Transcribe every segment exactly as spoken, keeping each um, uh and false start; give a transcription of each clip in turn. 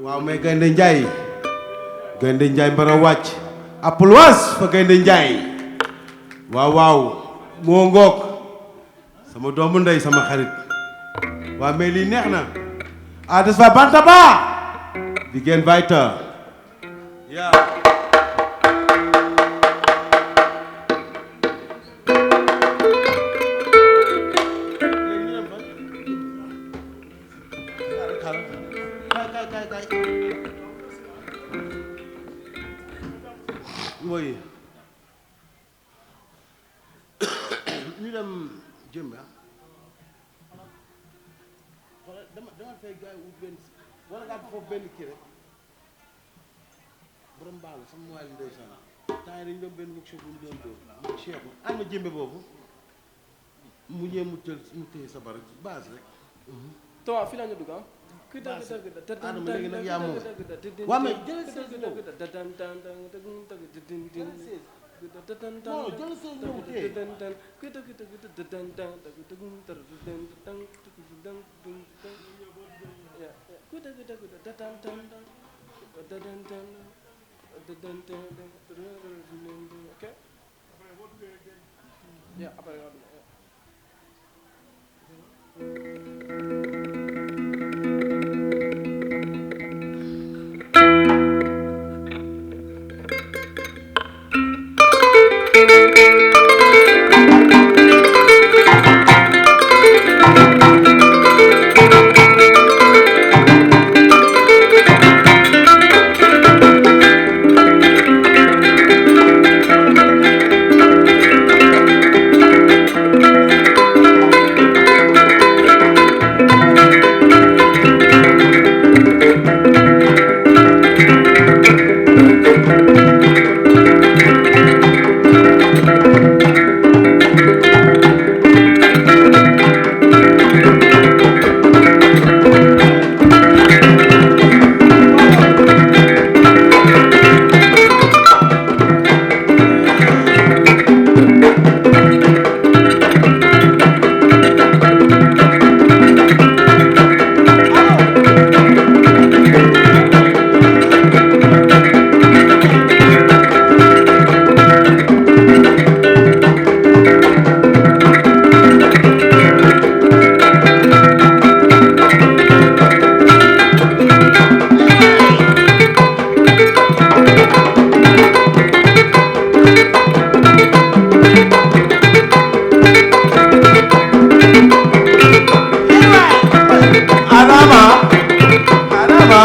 Waaw, mais Gaynde Njaay. Gaynde Njaay mbara wàcc. Applaus for Gaynde Njaay. Waaw, waaw. Moo ngoog. Sama doomu ndey, sama xarit. Waaw, mais lii neex na. Ah, das war Bantaba. Wir gehen weiter. Ja. Kaay, kaay, kaay, kaay. Mooy. Ñu dem jëmbe, ah. Wala dama, dama fay gars yi wut benn, wala nga am foofu benn kii rek. Borom baax la, sama waay la ndeysaan. Temps yi dañu doon benn workshop bu ñu doon dóor. Cheikh, am na jëmbe boobu. Mu ñëw mu tël, mu téye sa bar, base rek. Toi, fii la ñu dugg, ah. Base. Adama, léegi nag yaa moom. Waa, mais jëlal chaise ñëw. Jëlal chaise. Non, jëlal chaise ñëw tey. Ok. Yeah, après, yeah. Adama, Adama.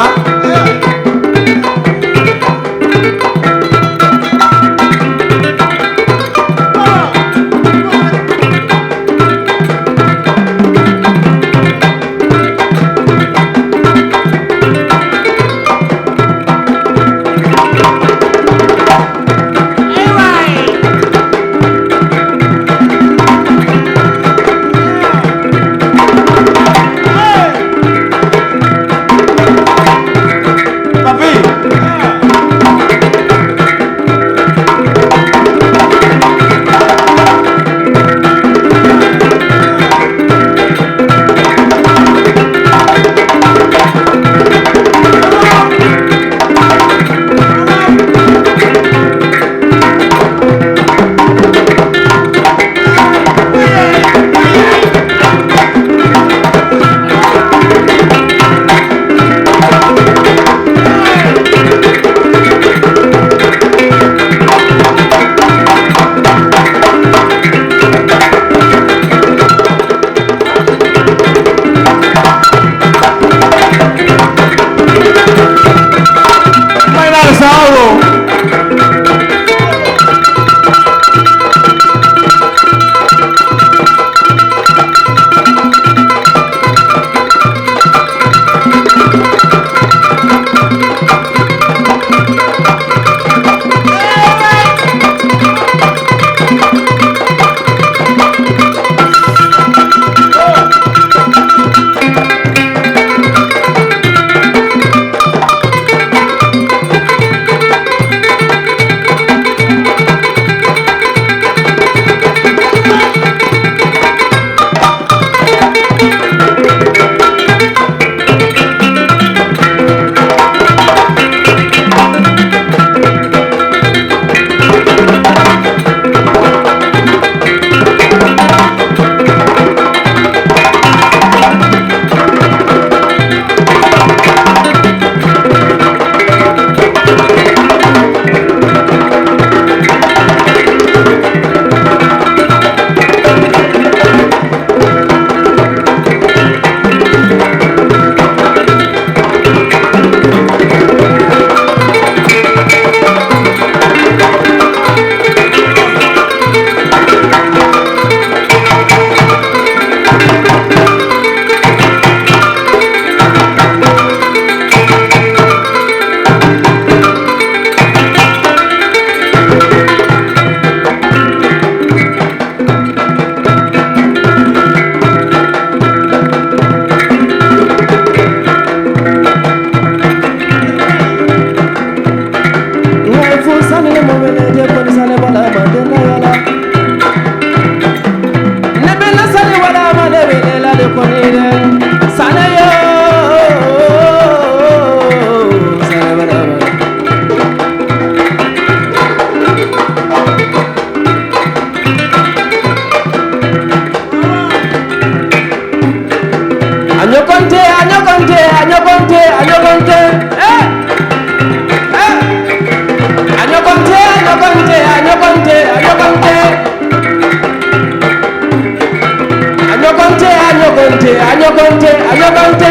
Anyɔkɔnte, anyɔkɔnte.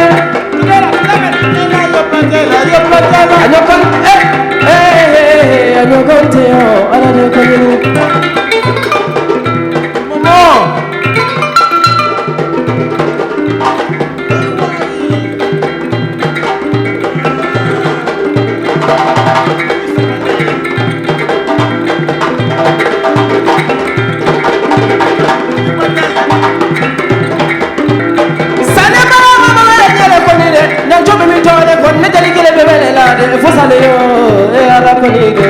Anyɔkɔn-, eh, eh, eh, eh, anyɔkɔnte, oh, ala de kɔnini. Mama. Sane mama mama yɛlɛ kɔni dɛ, na jɔn mi tɔ dɛ kɔni, ne jali kelen bɛ bɛ ne la dɛ, fo sane yo, e ala kɔni dɛ.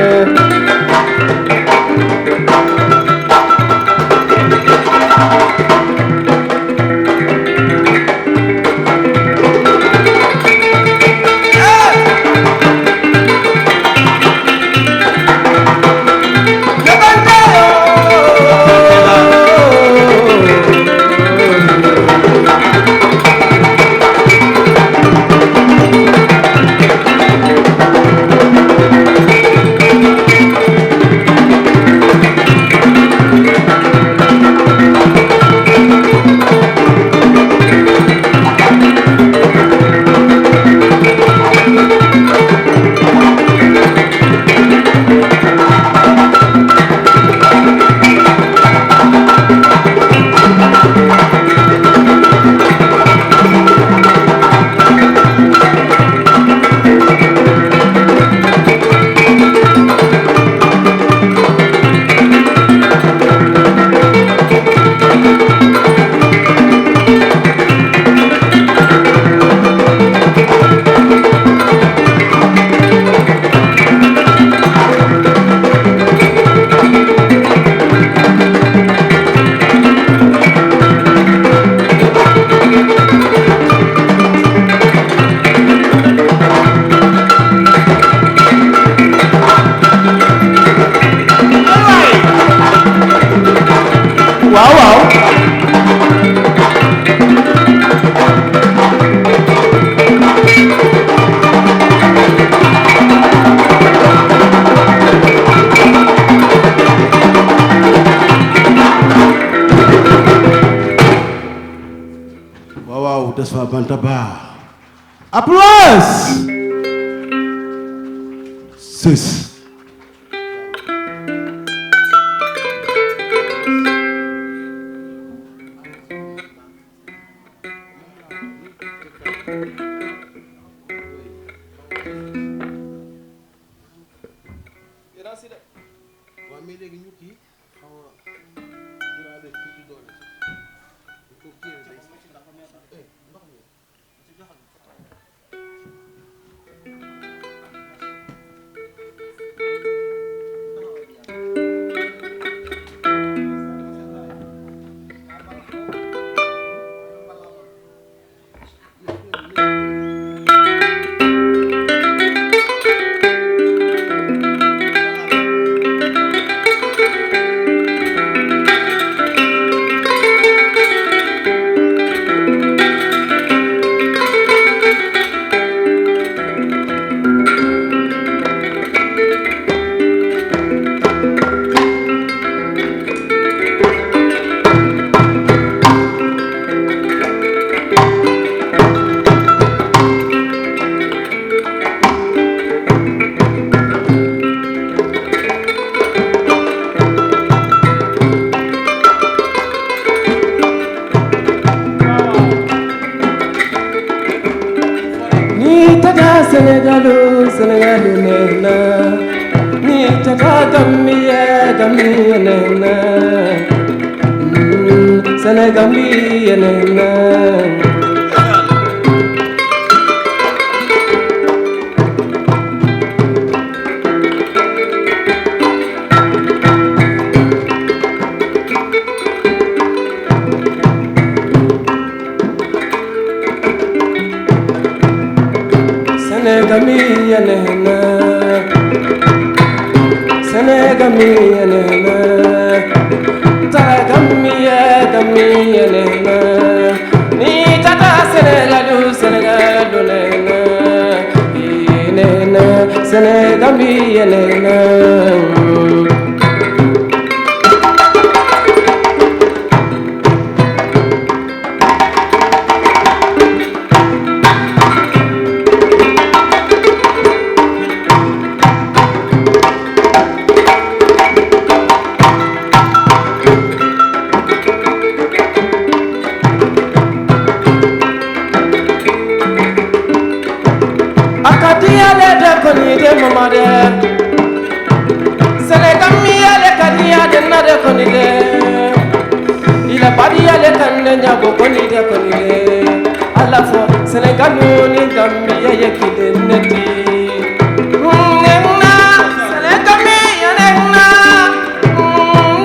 Wow, wow. Wow, wow, that's for Bantaba. Applause! Six. Ni tata Senegalu, Senegalu nena. Ni tata Gambia, Gambia nena. Mm, Senegambia nena. Senegambia nena. Senegambia nena. Tata Gambia, Gambia nena. Ni tata Senegalu, Senegalu nena. Iye nena, Senegambia nena. Yale de koni de mama de. Senegal mi yale kadi ya de na de koni de. Ila badi yale kan de nya bo koni de koni de. Ala fo Senegal ni Gambia ye kide neti. Nena, Senegal mi ya nena.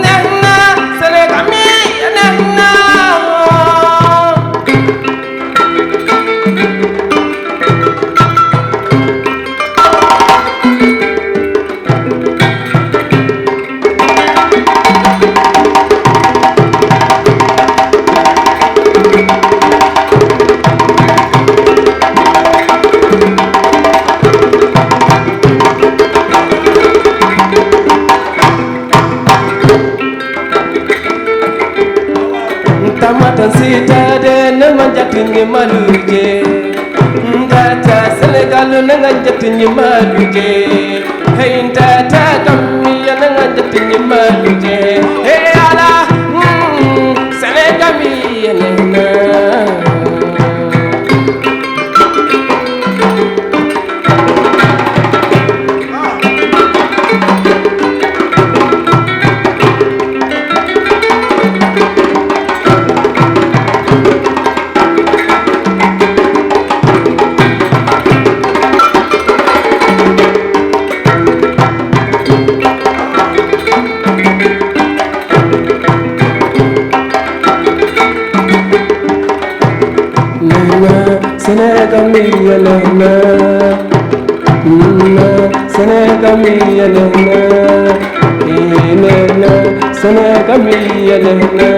Nena, Senegal mi ya nena. Ntamata sita de ne manja tingi maluje. Ntata Senegal ne manja tingi maluje. Hey ntata Gambia ne manja tingi maluje. Hey ala, mm, Senegal mi ne na. Nena, Senegal mi ya nena. Nena, Senegal mi ya nena. Eh, nena, Senegal mi ya nena.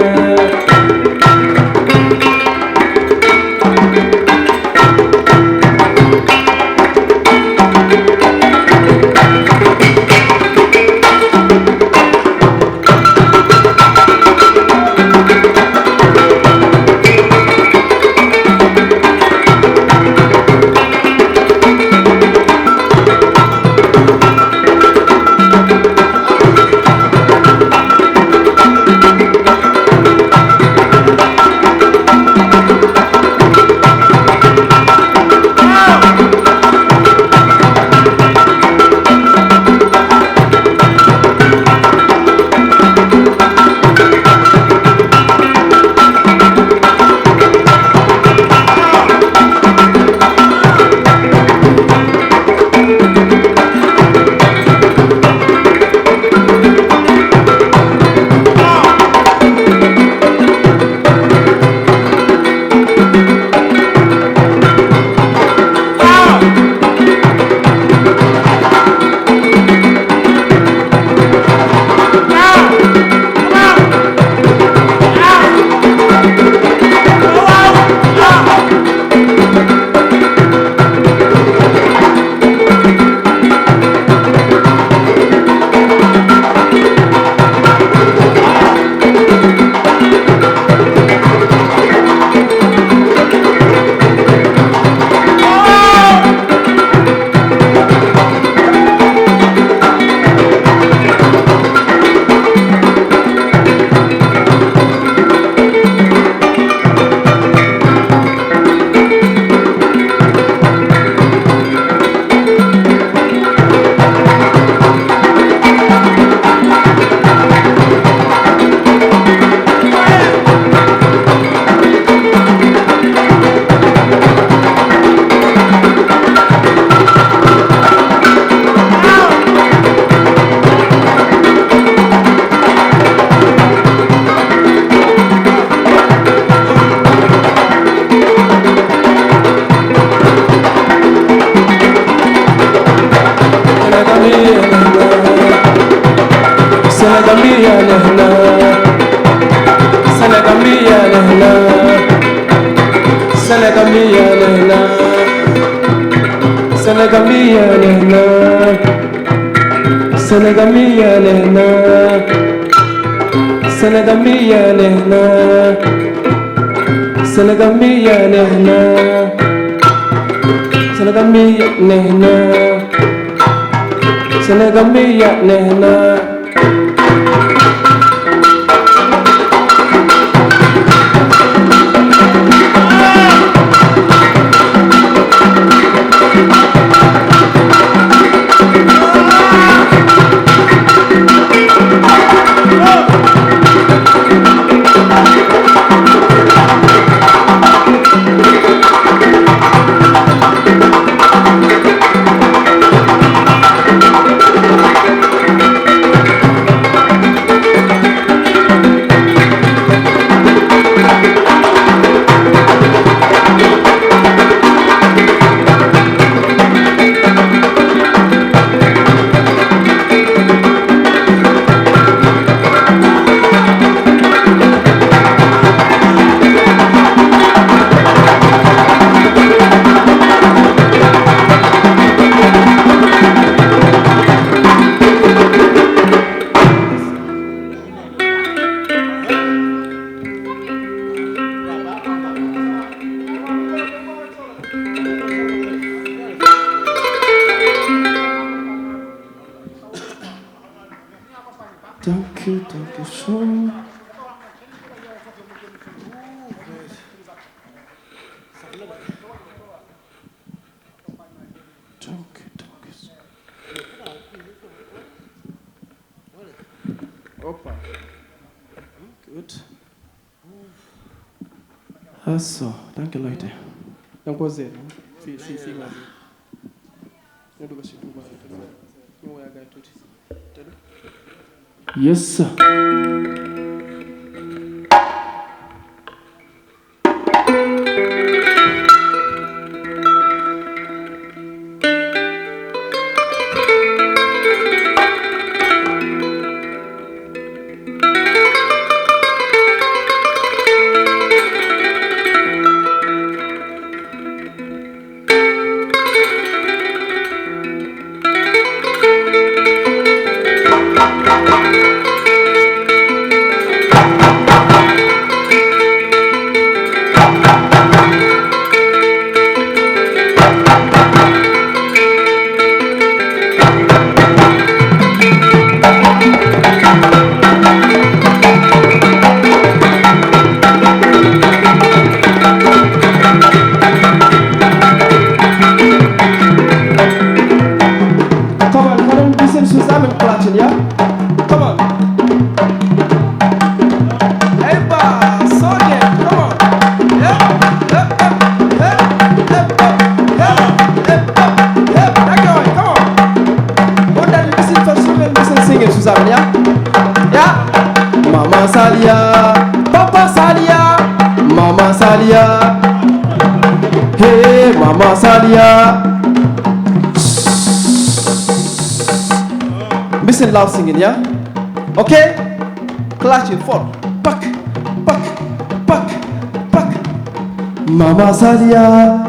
Senegal mi ya nena. Senegal mi ya nena. Senegal mi ya nena. Senegal mi ya nena. Senegal mi ya nena. Senegal mi ya nena. Senegal mi ya nena. Senegal mi ya nena. Senegal mi ya nena. Thank you so much. Thank you, thank you so much. Opa. Good. Ach so, danke, Leute. Danke sehr. Viel, viel, viel mehr. Ja, du bist YouTuber. Nur ja, geil, tut. Yes, sir. Come on, come on, listen to Simon Platin, yeah? Come on. Hey, boss, so yeah, come on. Yep, yep, yep, yep. That guy, come on. Go down, listen to Simon, listen, sing it, Susan, yeah? Yeah? Mama Salia, Papa Salia, Mama Salia. Hey, Mama Salia. Listen loud singing, yeah? Okay? Clash it forward. Pak, pak, pak, pak. Mama Salia.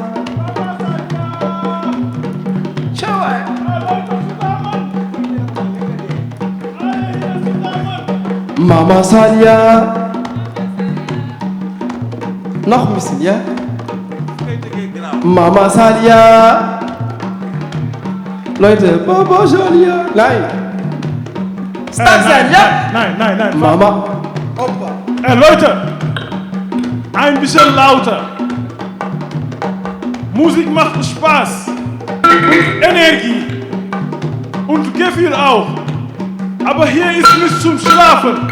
Mama Salia. Noch ein bisschen, ja? Mama Salia. Leute, Baba Salia. Nein. Start sein, ja? Nein, nein, nein, nein. Mama. Opa. Hey, Leute. Ein bisschen lauter. Musik macht Spaß und Energie und Gefühl auch. Aber hier ist nicht zum Schlafen.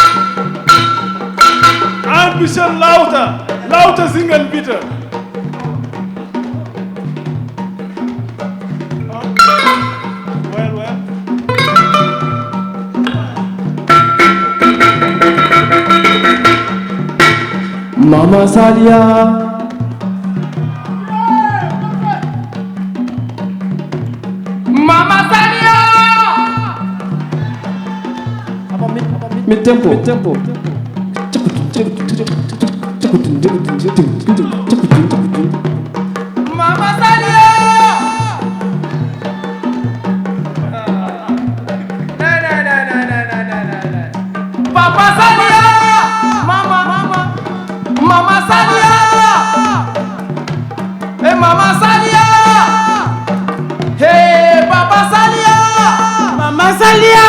Ein bisschen lauter, lauter singen bitte. Well, well. Mama Salia. Mama Salia. Mid tempo. Mid tempo. Mama Salia. Papa Salia. Mama, mama. Mama Salia. Hey, Mama Salia. Hey, Papa Salia. Mama Salia.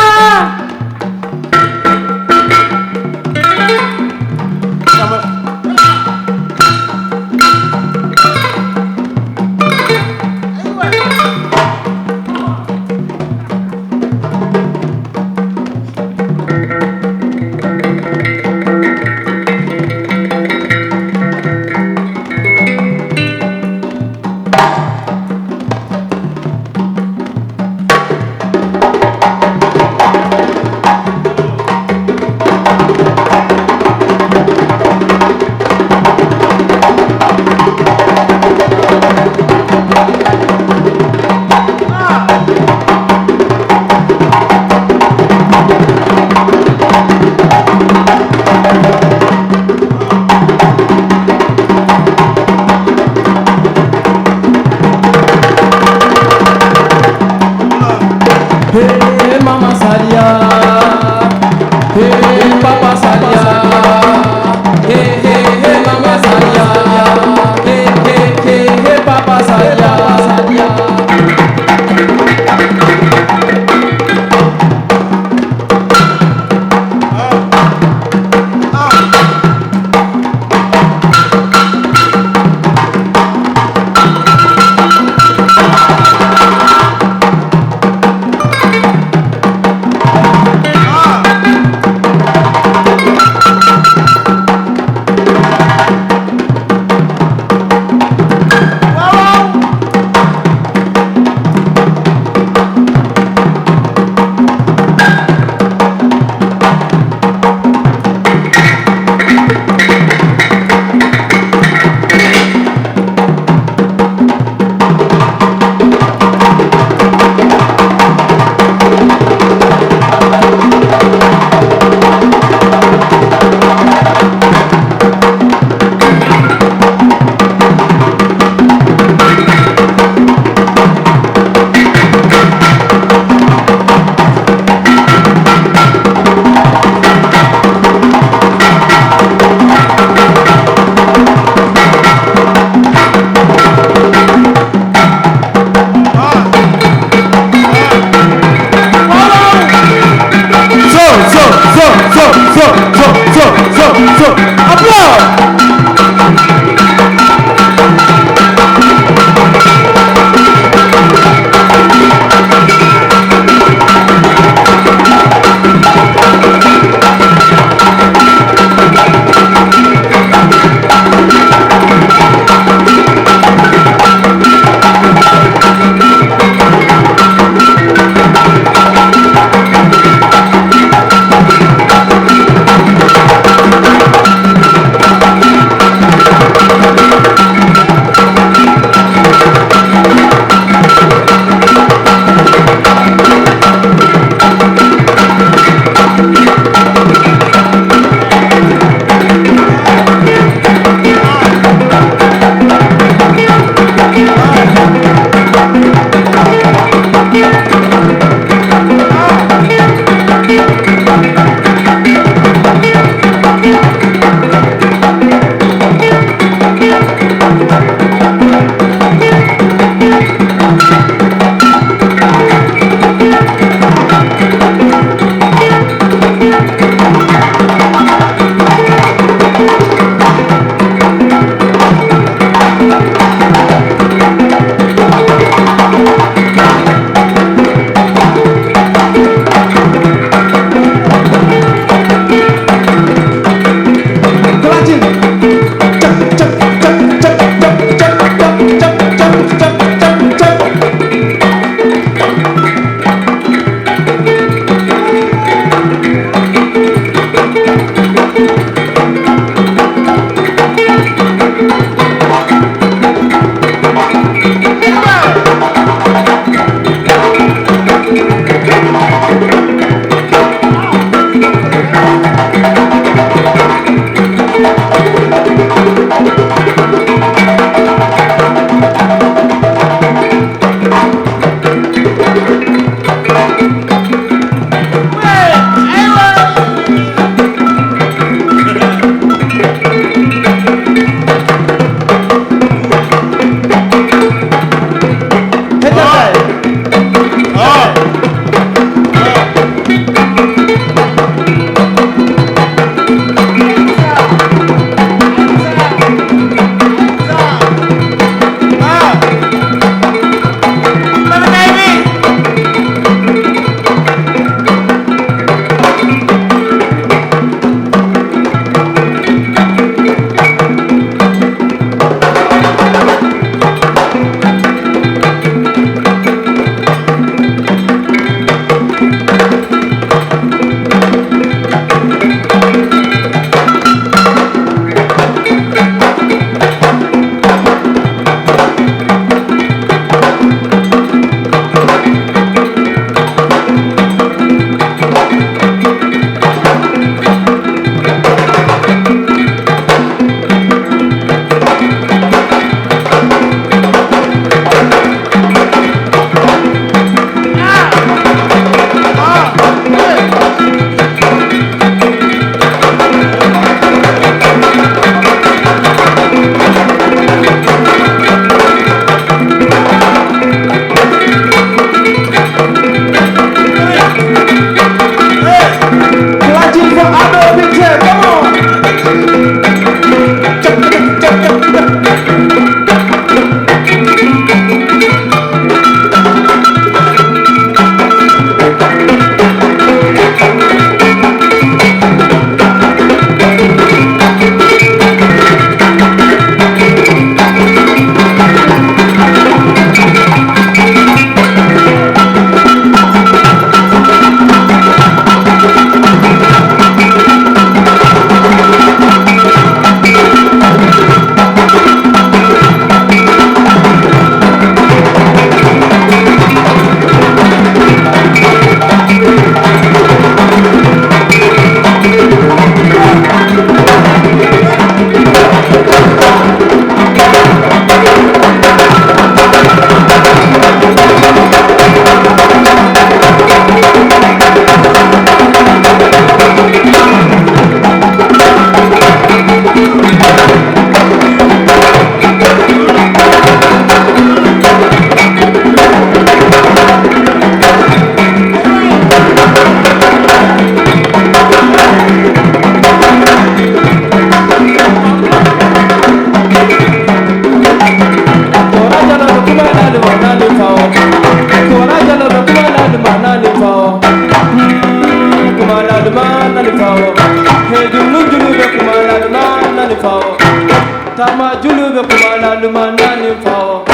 Lumana ni nfa o.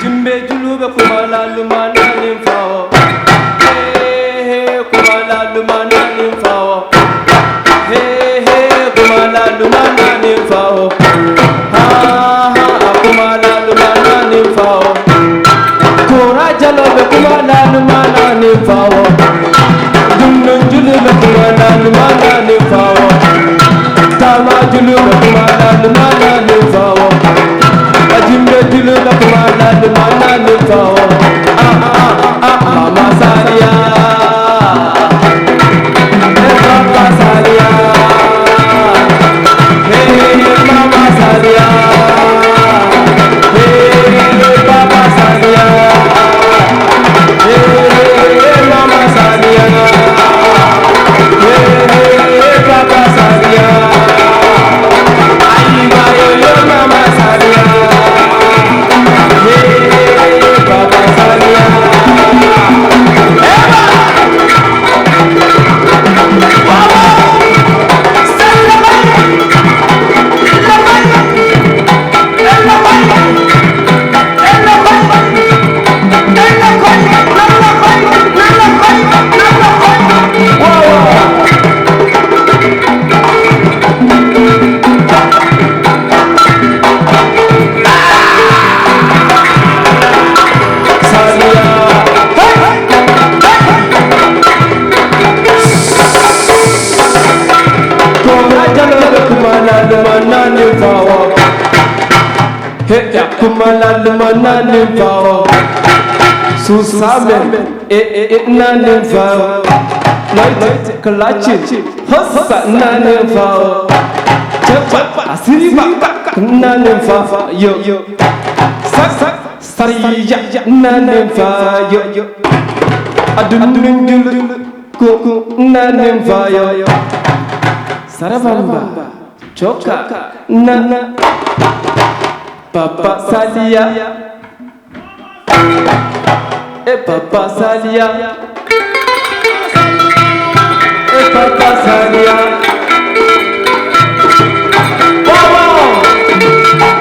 Jimbe julu be Kumala lumana ni nfa o. Hey, hey, Kumala lumana ni nfa o. Hey, hey, Kumala lumana ni nfa o. Ha, ha, Kumala lumana ni nfa o. Kura Jallo be Kumala lumana ni nfa o. Dundun julu be Kumala lumana ni nfa o. Tama julu be Kumala lumana ni nfa o. Ajimbe julu be Kumala lumana ni nfa o. Ah, ah, ah, ah, Mama Sadiya. Eh, Papa Sadiya. Hey, Mama Sadiya. Hey, Papa Sadiya. Hey, Mama Sadiya. Hey, Papa Sadiya. Ayi, bayo, yo, Mama Sadiya. Hey, Papa Sadiya. Eba! Hey, ya Kumala lumana ni nfa o. Su samen, eh, eh, eh, na ni nfa o. Light, clutch, hasa na ni nfa o. Check, asiri ba, na ni nfa o. Yo, yo. Sak, sak, sariya, na ni nfa o. Yo, yo. Adun, adun, adun. Ku, ku, na ni nfa o. Sarabamba, choka, na, na. Papa Sadiya. Eh, Papa Sadiya. Eh, Papa Sadiya. Wow, wow.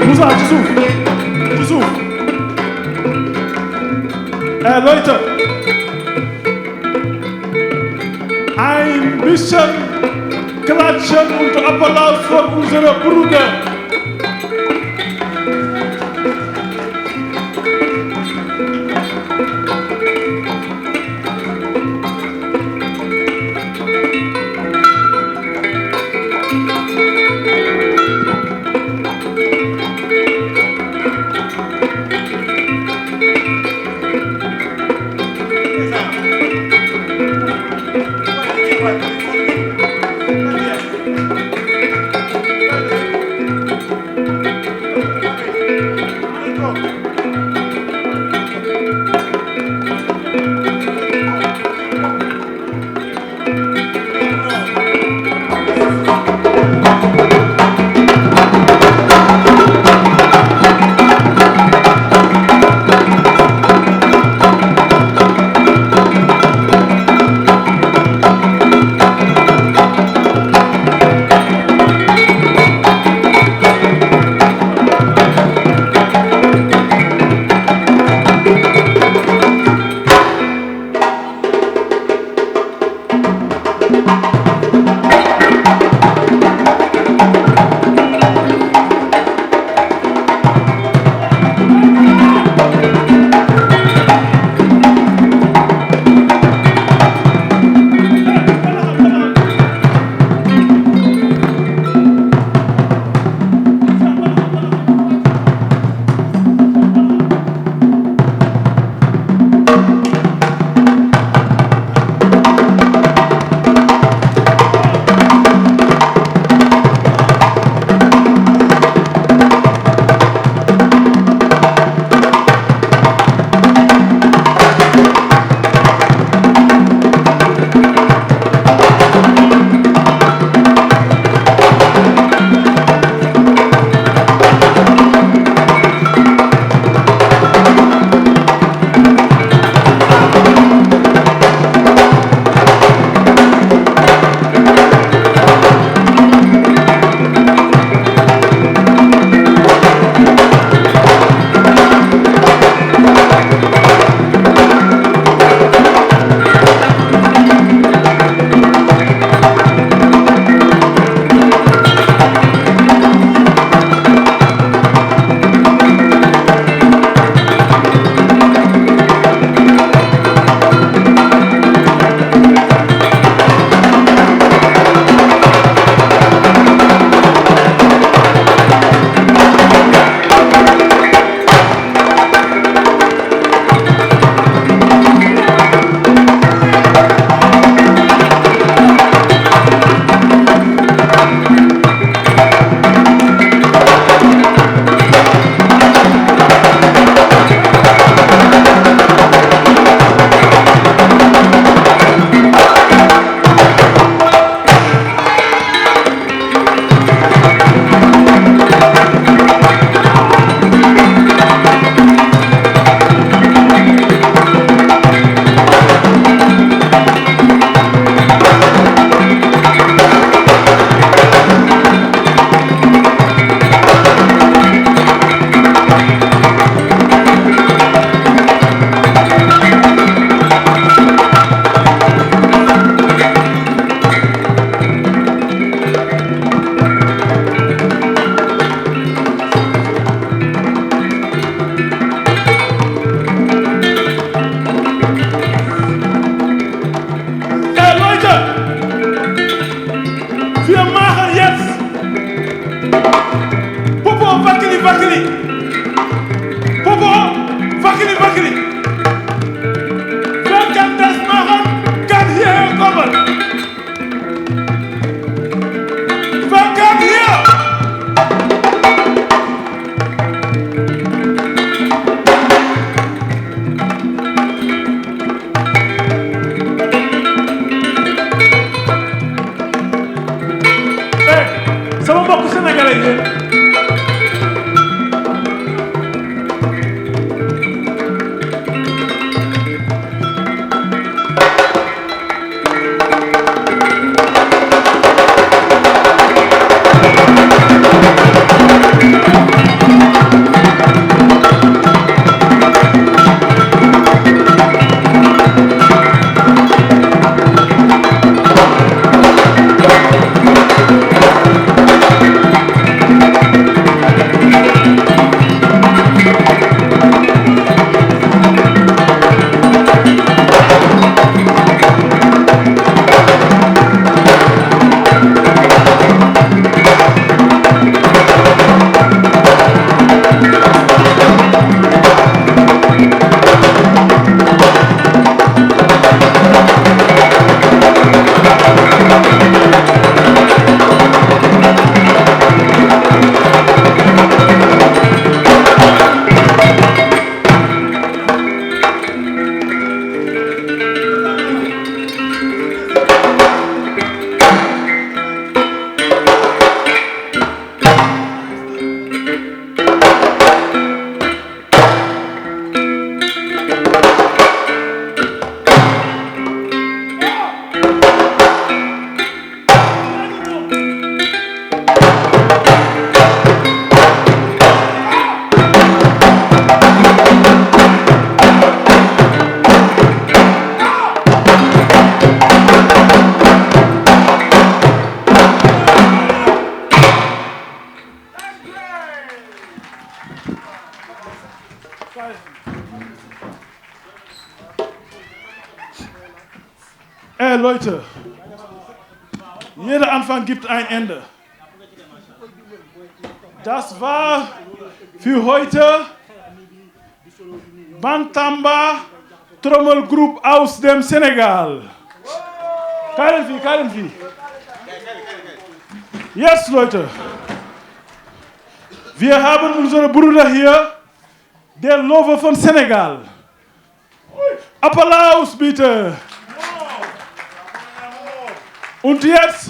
Musa, Yusuf. Yusuf. Eh, Leute. Ein bisschen klatschen und Applaus für unsere Brüder. Jeder Anfang gibt ein Ende. Das war für heute Bantamba Trommel Group aus dem Senegal. Kaay leen fii, kaay leen fii. Yes, Leute. Wir haben unsere Brüder hier, der Löwe von Senegal. Applaus bitte. Und jetzt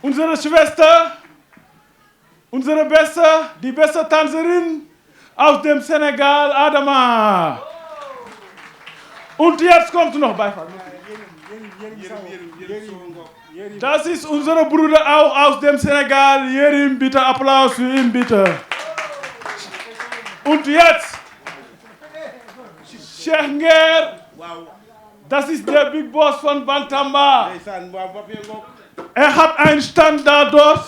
unsere Schwester, unsere beste, die beste Tänzerin aus dem Senegal, Adama. Und jetzt kommt noch Beifall. Das ist unser Bruder auch aus dem Senegal. Yérim, bitte Applaus für ihn, bitte. Und jetzt, Cheikh Nguer, das ist der Big Boss von Bantamba. Ndeysaan, waaw, Papier Ngok. Er hat einen Stand da dort.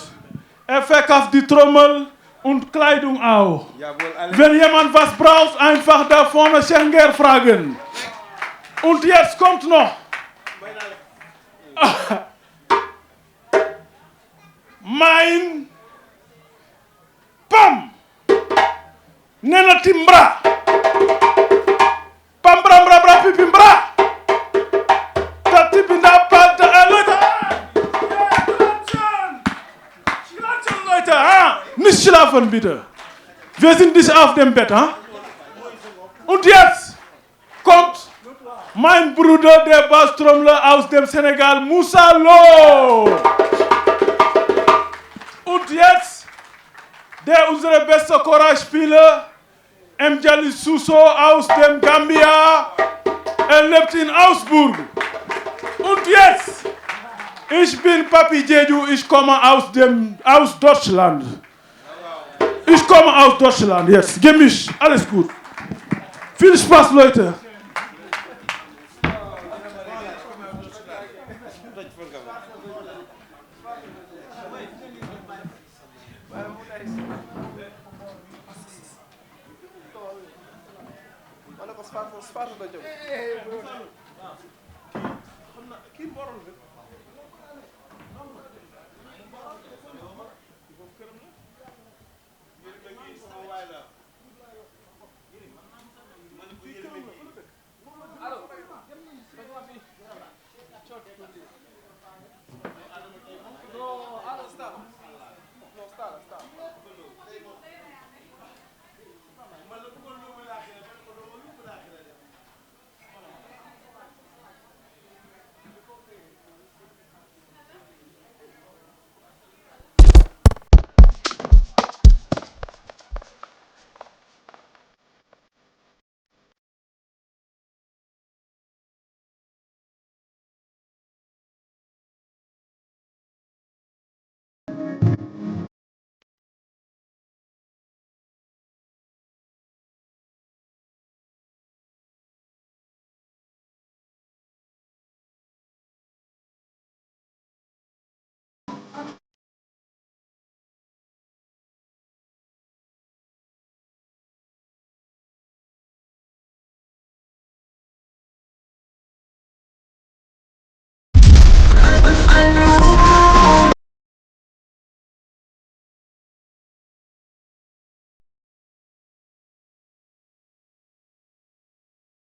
Er verkauft die Trommel und Kleidung auch. Jawohl, alles. Wenn jemand was braucht, einfach da vorne Cheikh Nguer fragen. Und jetzt kommt noch mein Pam. Nena Timbra. Pam, bra, bra, bra, pi, pi, bra. Ta, ti, pi, da, pa, da, eh, Leute. Leute, ha? Nicht schlafen, bitte. Wir sind nicht auf dem Bett, ha? Und jetzt kommt mein Bruder, der Basstrommler aus dem Senegal, Moussa Lo. Und jetzt der unsere beste Kora-Spieler, M. Jali Suso aus dem Gambia. Er lebt in Augsburg. Und jetzt, ich bin Papi Jeju, ich komme aus dem, aus Deutschland. Ich komme aus Deutschland, jetzt. Gemisch, alles gut. Viel Spaß, Leute. Ma ne ko Sparta, Sparta la jóge. Xam na kii mbooloo la.